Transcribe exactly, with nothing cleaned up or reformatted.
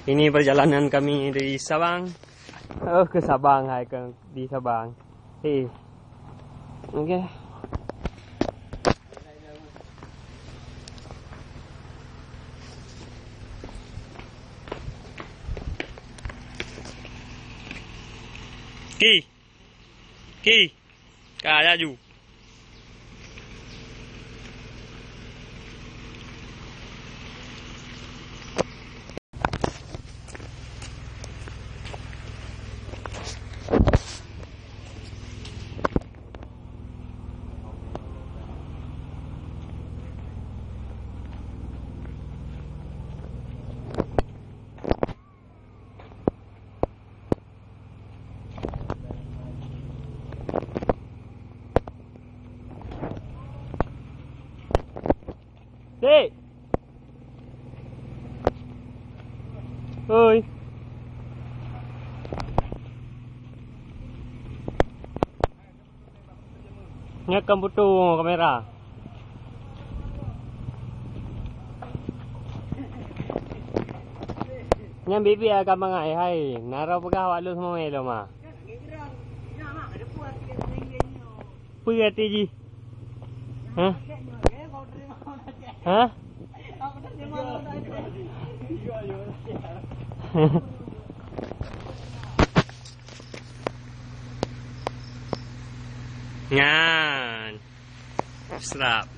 Ini perjalanan kami dari Sabang. Oh, ke Sabang, hai, ke, di Sabang. Hei. Okey. Ki. Ki. Ka laju. Dek. Oi. Nyoe kan foto kamera. Nyan bibi akan mangai hai. Naro peugah awak lôn seumawé lom ah. Peue até jih? Hah? Hah? Nyan. Seurap.